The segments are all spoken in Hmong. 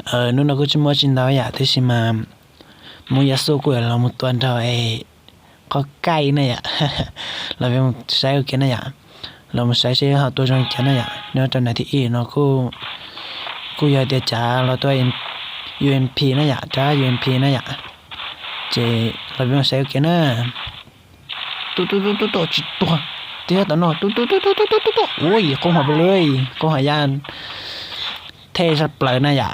Hnub no kuj tsis muaj tsis ntau yam, tab sis mas Mus Yas Xus kuj yuav los mus tua nrog qhov kaij na yom. Los peb mus saib ua ke na yom. Los mus saib seb ho tua zoo li cas na yom. Nyob rau nas thib ib no kuj yog tias cav los tua U M P na yom, rab U M P na yom. Ces los peb mus saib ua ke na. Tua tua tua tua tua, tsis tuag. Tib sab tom no, tua tua tua tua tua tua tua. Ua yam qhov hom pes lawm, qhov hom yam thej tshaj plaws na yom.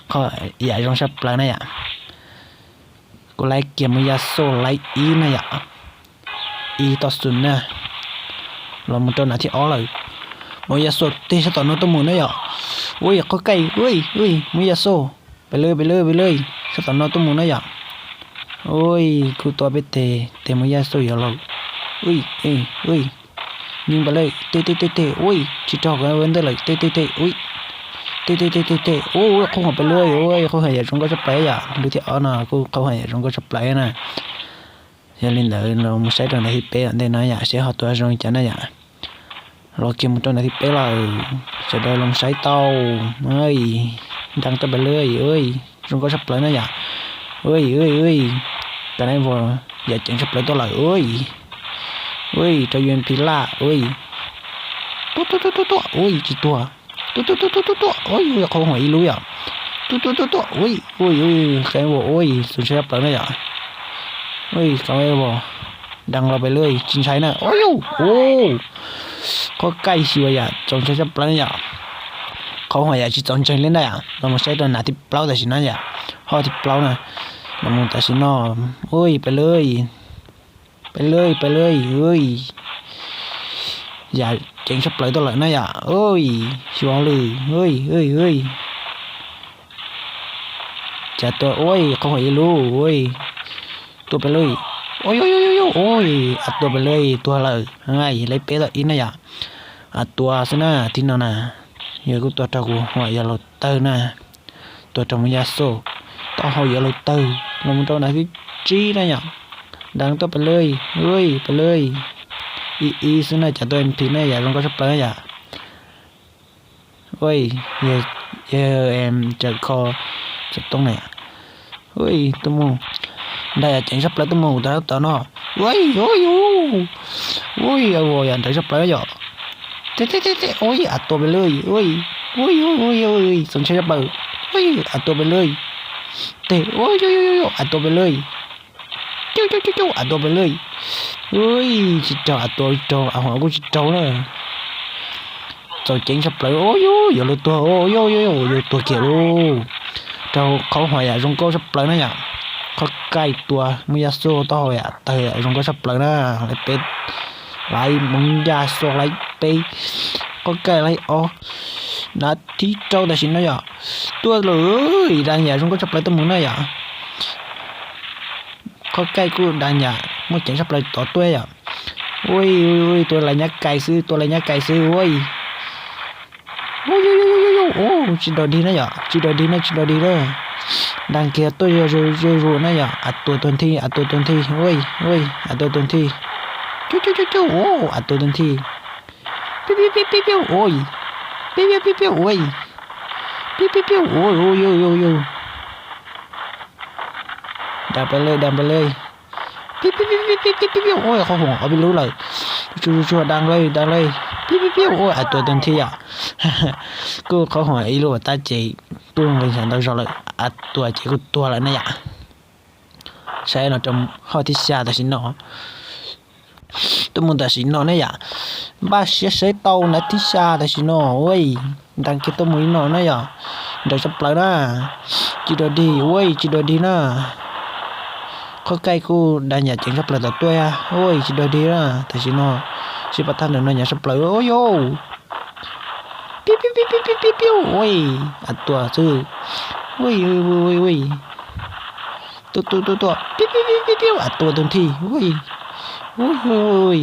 Qhov yam zoo tshaj plaws na yom. Kuv laib kiag Mus Yas Xus laib ib na yom. Ib toj xwm na. Los mus rau nas thib ob lawm. Mus Yas Xus tib sab tom no tuaj mus na yom. Ua yam qhov kaij, ua yam Mus Yas Xus. Pes lawm, pes lawm, pes lawm, sab tom no tuaj mus na yom. Ua yam kuj tua peb teg, teg Mus Yas Xus yuav los. Ua yam, ua yam, nyeej pes lawm, teg teg teg teg, ua yam tsis raug kov ua ntej lawm, teg teg teg, ua yam, teg teg teg teg teg, ua yam qhov hom pes lawm, ua yam qhov hom yam zoo nkauj tshaj plaws yom, lub thib ob no kuj qhov hom yam zoo nkauj tshaj plaws na. Yog li ntawd los mus saib rau nas thib peb tom ntej no yom, seb ho tua zoo li cas na yom. Los kiag mus rau nas thib peb lawm, sawv daws los saib tau. Nrab tuaj pes lawm, zoo nkauj tshaj plaws na yom. Ua yam, ua yam, carnival yam ceev tshaj plaws tuaj lawm, ua yam, ua yam rau U M P laj, ua yam, tua tua tua tua tua, ua yam tsis tuag. Tua tua tua tua tua tua, ua yam qhov hom ib lub yom. Tua tua tua tua, ua yam, ua yam, carnival, ua yam txaus ntshai tshaj plaws na yom. Ua yam carnival, dam los pes lawm tsis ntshai na, ua yam, ua qhov kaij xyuas yam txaus ntshai tshaj plaws na yom. Qhov hom yam tsis txaus ntshai li na yom, los mus saib rau nas thib plaub tam sim no yom. Hom thib plaub na, los mus tam sim no, ua yam pes lawm, pes lawm, pes lawm, ua yam ceev tshaj plaws tuaj lawm na yom, ua yam xyuas lawm, ua yam, ua yam, cas tua, ua yam qhov hom ib lub, ua yam tua pes lawm, ua yam, ua yam, ua yam, a tua pes lawm, tuag lawm, laib peb tau ib na yom. A tua xwb na, thib no na, yog kuj tua raug kuv hom yam laus tawg na. Tua raug Mus Yas Xus, taub hau yuav laus tawg, los mus rau nas thib tsib na yom. Dam tuaj pes lawm, ua yam pes lawm, ib ib xwb na, cas tua M P na yom, zoo nkauj tshaj plaws na yom. Ua yam, cawm kho, cawm toob na yom. Ua yam tuaj mus, nrab yam ceev tshaj plaws tuaj mus, ua yam tod no. Ua yam, ua yam, ua yam nrawv tshaj plaws yom. Teg teg teg teg, ua yam a tua pes lawm, ua yam, ua yam, ua yam, txaus ntshai tshaj plaws, ua yam a tua pes lawm. Teg, ua yam, a tua pes lawm. Cauj cauj cauj cauj, a tua pes lawm. Ua yam tsis raug, a tua raug, a hom kuj tsis raug na. Txaus ceev tshaj plaws, ua yam yuav luag tuag, ua yam yuav tuag kiag lauj. Raug qhov hom yam zoo nkauj tshaj plaws na yom. Qhov kaij tua Mus Yas Xus taub hau yam tawg zoo nkauj tshaj plaws na. Laib peb, laib Mus Yas Xus laib peb, qhov kaij laib ob. Nas thib rau tam sim no yom. Tuaj lawm, dam yam zoo nkauj tshaj plaws tuaj mus na yom. Qhov kaij kuj dam yam muaj ceev tshaj plaws tod tuaj yom. Ua yam, ua yam, tua lais nyab kais xwb, tua lais nyab kais xwb, ua yam. Ua yam, ua yam, tsis dog dig na yom, tsis dog dig na, tsis dog dig na. Dam kiag tuaj zuj zus na yom, a tua tuag nthi, a tua tuag nthi, ua yam, ua yam, a tua tuag nthi. Cauj cauj cauj cauj, a tua tuag nthi. Piu piu piu piu, ua yam, piu piu piu piu, ua yam, piu piu piu, ua yam, ua yam, ua yam. Dam pes lawm, dam pes lawm. Piu piu piu piu piu, ua yam qhov hom ob peb lub lawm. Tsuag tsuag, dam lawm, dam lawm. Piu piu piu, ua yam a tua tuag nthi yom. Kuj qhov hom ib lub tab ces kuj nqis ntau zog lawm, a tua ces kuj tuag lawm na yom. Saib no rau hom thib xya tam sim no. Tuaj mus tam sim no ne yom, npaj siab saib tau nas thib xya tam sim no ua, dam kiag tuaj mus li no na yom, nrawm tshaj plaws na, tsis dog dig ua, tsis dog dig na. Qhov kaij kuj dam yam ceev tshaj plaws tom tuaj ua, tsis dog dig na tam sim no, sib pab thaj ntawm no nyav tshaj plaws ua yam. Piu piu piu piu piu piu, ua, a tua xwb, ua, ua, ua, ua, tuaj tuaj tuaj tuaj, piu piu piu piu piu, a tua tus nthi, ua, ua, ua,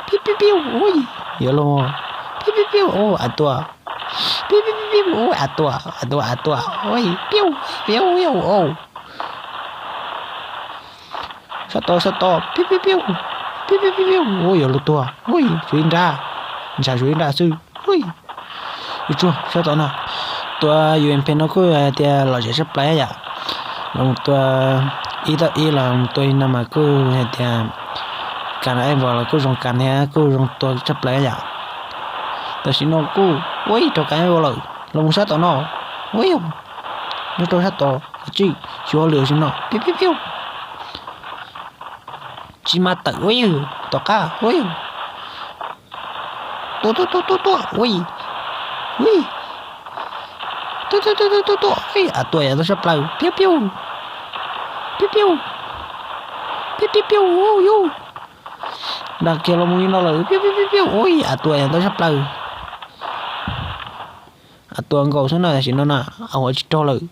piu piu piu, ua, yuav luag, piu piu piu, ua, a tua, piu piu piu piu, ua, a tua, a tua, a tua, ua, piu, piu, piu, ua. Sab tod, sab tod, piu piu piu, piu piu piu piu, ua yuav luag tuag, ua, zuv ib nrab, ntshav zuv ib nrab xwb, ua, Tsuag tsuag sab tom no, tua U M P no kuj hais tias lom zem tshaj plaws yom. Los tua ib tau ib los tua li no mas kuj hais tias kas ev los kuj zoo kas thiab kuj zoo tua tshaj plaws yom. Tam sim no kuj ua ib rau kas ev lawm los mus sab tom no, ua nyob rau sab tom kav tsij xyuas lwm sim no piu piu piu. Tsis mas tawm ua tom qab ua tua tua tua tua tua ua ua tua tua tua tua ua a tua yam ntau tshaj plaws piu piu piu piu piu piu piu ua yus. Dag kiag los mus li no lawm piu piu piu piu ua a tua yam ntau tshaj plaws. A tua nkaus xwb no tam sim no no a ua tsis raug lawm.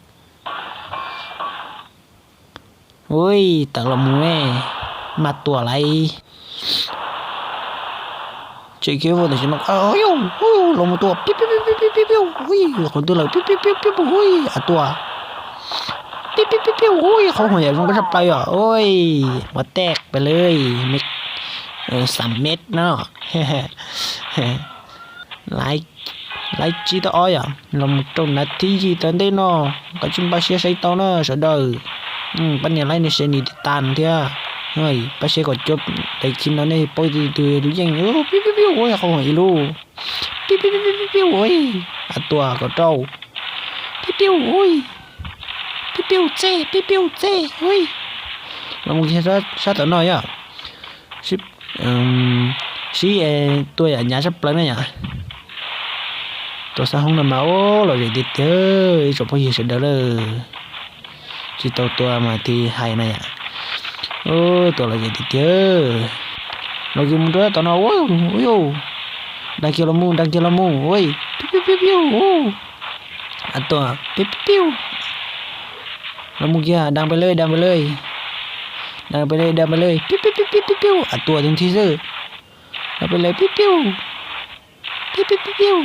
Ui, tawm los mus, mas tua lawm. Tseem kiag vau tam sim no, los mus tua, piu piu piu piu piu, ui, qhov twg lawm, piu piu piu piu, ui, a tua, piu piu piu piu, ui, qhov huam yam zoo nkauj tshaj plaws yom, ui, ua tej pes lawm, xam mev no. Laiv tsib tau ob yom, los mus rau nav thib yim tom ntej no, koj tsis npaj siab saib tau na sawv daws. Pab nias like, nias share, nias tiv tas thiab. Pab share kom cuab daim khi no nej paub tus twg tus yeej. Piu piu piu, ua qhov huam ib lub. Piu piu piu piu, ua a tua kaum rau. Piu piu, ua piu piu txej, piu piu txej, ua. Los mus kiag sab tom no yom. Sib tua yam hnyav tshaj plaws na yom. Tua xab hoob no mas ua lom zem tiag tiag ib tsoom phooj ywg sawv daws lawm. Tsis tau tua mas thiaj hais na yom. Tua lom zem tiag tiag. Los kiag mus rau tom no, ua, ua, dag kiag los mus, dag kiag los mus, ua, piu piu piu, a tua, piu piu piu. Los mus kiag, dag pes lawm, dag pes lawm. Dag pes lawm, dag pes lawm, piu piu piu piu piu, a tua tus nthi xwb. Dag pes lawm, piu piu piu piu piu.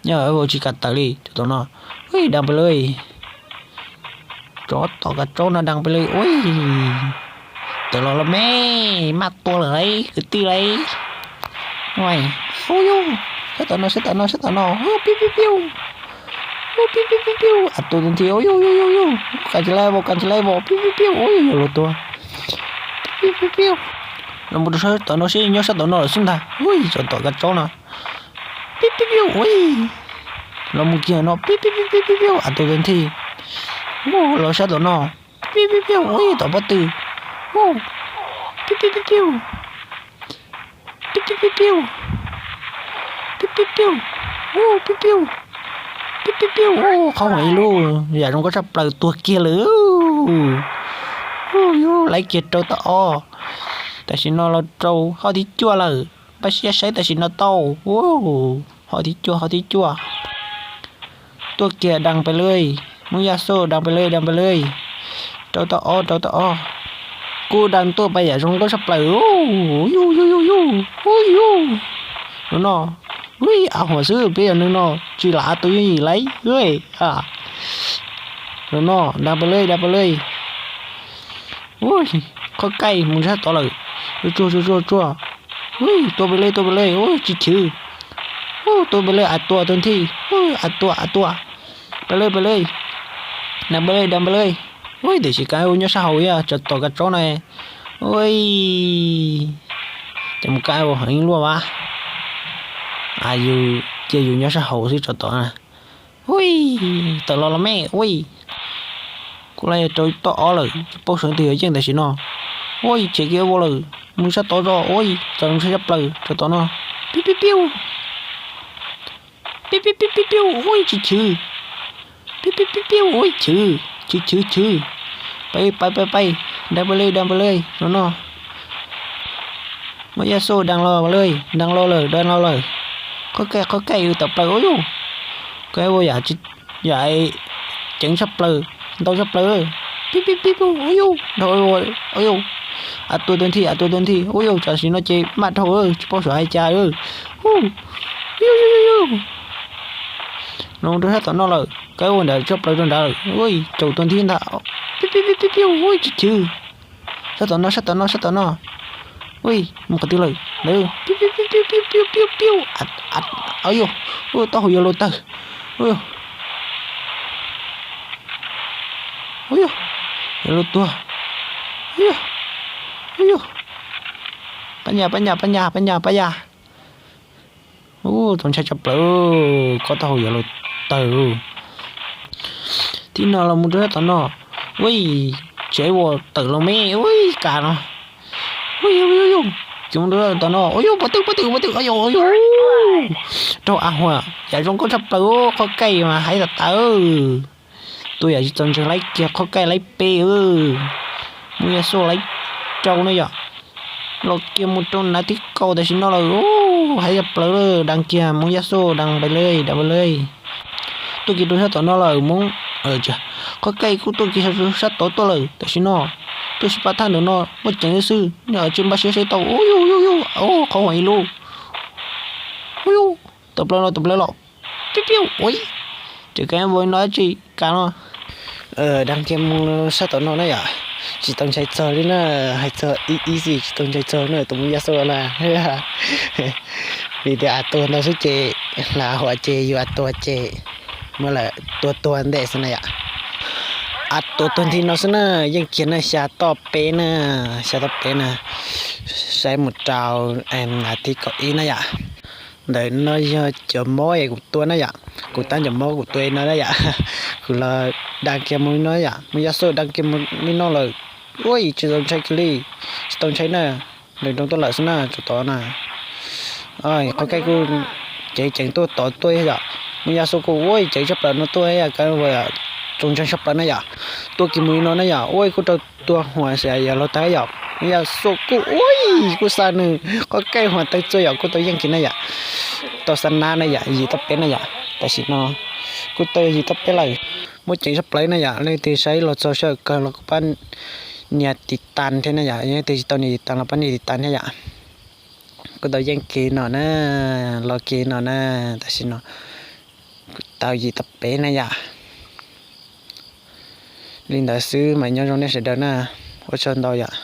Nyob vau tsis kam tawm li, tov no, ua, dag pes lawm. Tsov tom kav tsaub no dag pes lawm, ua, tawm los los me, maj tua lawm lauj kwv tij lauj. Ua, sab tom no, sab tom no, sab tom no, piu piu piu, piu piu piu piu, a tua tus nthi, ua, yus yus yus yus, kas tsis laib vau, kas tsis laib vau, piu piu piu, ua, yus yus luag tua, piu piu piu. Los mus rau sab tom no seb nyob sab tom no lawm xwb ntag, ua, tsov tom kav tsaub no. Piu piu piu, ua, los mus kiag no, piu piu piu piu piu, a tua tus nthi, ua, los sab tom no, piu piu piu, ua, tom pob tw, ua, piu piu piu piu, piu piu piu piu, piu piu piu, ua, piu piu, piu piu piu, ua, qhov huam ib lub yam zoo nkauj tshaj plaws tuag kiag lawm. Ua, yus laib kiag rau tau ob. Tam sim no los rau hauv thib cuaj lawm, npaj siab saib tam sim no tau. Hauv thib cuaj, hauv thib cuaj. Tuaj kiag dag pes lawm, muab yaj xoj dag pes lawm, dag pes lawm. Rau tau ob, rau tau ob. Kuj dag tuaj pais yam zoo nkauj tshaj plaws. Yus yus yus yus, ua yus. Los no, ua, a huam xwb peb yog neeg no tsis lam a tus yooj yim lauj. Los no, dag pes lawm, dag pes lawm. Ua, qhov kaij mus sab tod lawm. Tsuag tsuag tsuag tsuag. Ua, tua pes lawm, tua pes lawm, ua, tsis chwv. Ua, tua pes lawm, a tua tus nthi. Ua, a tua, a tua. Pes lawm, pes lawm. Dag pes lawm, dag pes lawm. Ua, tiam sis kas ua nyob sab hauv yog tsov tom kav tsaub no. Ua, ces mus kas ua heev luaj vas. Yus cia yus nyob sab hauv xwb tsov tom na. Ua, tawm los los me, ua. Kuj laib rau tau ob lawm, tsis paub sawv twg yuav yeej tam sim no. Ua, tshem kiag vau lawm, mus sab tod tso, ua, txaus ntshai tshaj plaws tsov tom no. Piu piu piu. Piu piu piu piu piu, ua, tsis chwv. Piu piu piu piu, ua, chwv, chwv chwv chwv. Pais pais pais pais, dag pes lawm, dag pes lawm, los no. Muab yaj xoj dag los lawm, dag los lawm, dag los lawm. Qhov kaij, qhov kaij, tawm plaws, ua yus. Kaij ua yam, yam ceev tshaj plaws, ntau tshaj plaws. Piu piu piu piu, ua yus, ua yus. A tua tus nthi, a tua tus nthi, ua yus, tam sim no ces maj dhau, tsis paub xyov hais cas. Yus yus yus yus. Los rau sab tom no lawm, kaij ua nram tshaj plaws rau nrad lawm, ua caum tus nthi ntag. Piu piu piu piu, ua tsis chwv. Sab tom no, sab tom no, sab tom no. Ua, mus qhov twg lawm? Piu piu piu piu piu piu piu. Ua yus, Ua, taub hau yawg laus tawg. Ua, ua, yawg laus tuag. Ua, ua, pab nyas, pab nyas, pab nyas, pab nyas, pab nyas. Ua, txaus ntshai tshaj plaws, kob taub hau yawg laus tawg. Thib no los mus rau sab tom no. Ua, tsev uas tawm los me, ua, kav no. Ua, ua, ua, ces mus rau tom no, ua, ua, pov twg, pov twg, pov twg, ua, ua, raug a hua, yam zoo nkauj tshaj plaws, qhov kaij mas hais tas tawv. Tus yam tsis txaus ntseeg laib kiag qhov kaij laib peb, Muj Yaj Xuj laib rau na yom. Los kiag mus rau nav tib kaum tam sim no lawm, hais tshaj plaws lawm, dam kiag Muj Yaj Xuj dam pais lawm, dam pais lawm. Tuaj kiag rau sab tom no lawm Hmoob, qhov kaij kuj tuaj kiag sab tod tuaj lawm tam sim no. Tuaj sib pab thaj ntawm no muaj ceev xwb, tsis npaj siab saib tau, ua, ua, ua, qhov huam ib lub. Ua, tawm plaws los, tawm plaws los. Tiag tiag, ua, ces kav no dab tsi, kav no. Dam kiag mus sab tom no na yom, tsis tau ntshai txog li na, hais txog ib ib xis tsis tau ntshai txog na tus Muj Yaj Xuj na. Vim tias a tuag ntau xwb ces, hla huam ces yus a tuag ces, muab lawm tuag tuag ntej xwb na yom. A tuag tuag nthi no xwb na, yeej kiag na xya toj peb na, xya toj peb na, saib mus rau nav tib kaum ib na yom. Ntawm no yog cov mob es kuv tua na yom, kuv tab cov mob kuv tua no na yom, kuv los dam kiag mus li no yom, Muj Yaj Xuj dam kiag mus li no lawm, ua tsis tau ntshai kiag li, tsis tau ntshai na, nws nroo tuaj lawm xwb na, tsuas tod na. Qhov kaij kuj ceev ceev tuaj tod tuaj yom, Muj Yaj Xuj kuj ua ceev tshaj plaws no tuaj, kav txaus ntshai tshaj plaws na yom. Tuaj kiag mus li no na yom, ua kuj raug tua huam xwb yom, laug tag yom, Muj Yaj Xuj kuj ua, kuj xa nws qhov kaij huam tawg txua yom, kuj tau yeej kiag na yom. Tau xa nab na yom, yim toj peb na yom, tam sim no kuj tau yim toj peb lawm. Muaj ceev tshaj plaws na yom, leej twg saib los txog sij hawm kawg los kuj pab nias tiv tas thiab na yom, yog leej twg tsis tau nias tiv tas los pab nias tiv tas thiab yom. Kuj tau yeej kiag no na, los kiag no na, tam sim no tau yim toj peb na yom. Li ntawd xwb mas nyob zoo nej sawv daws na, ua tsaug ntau yom.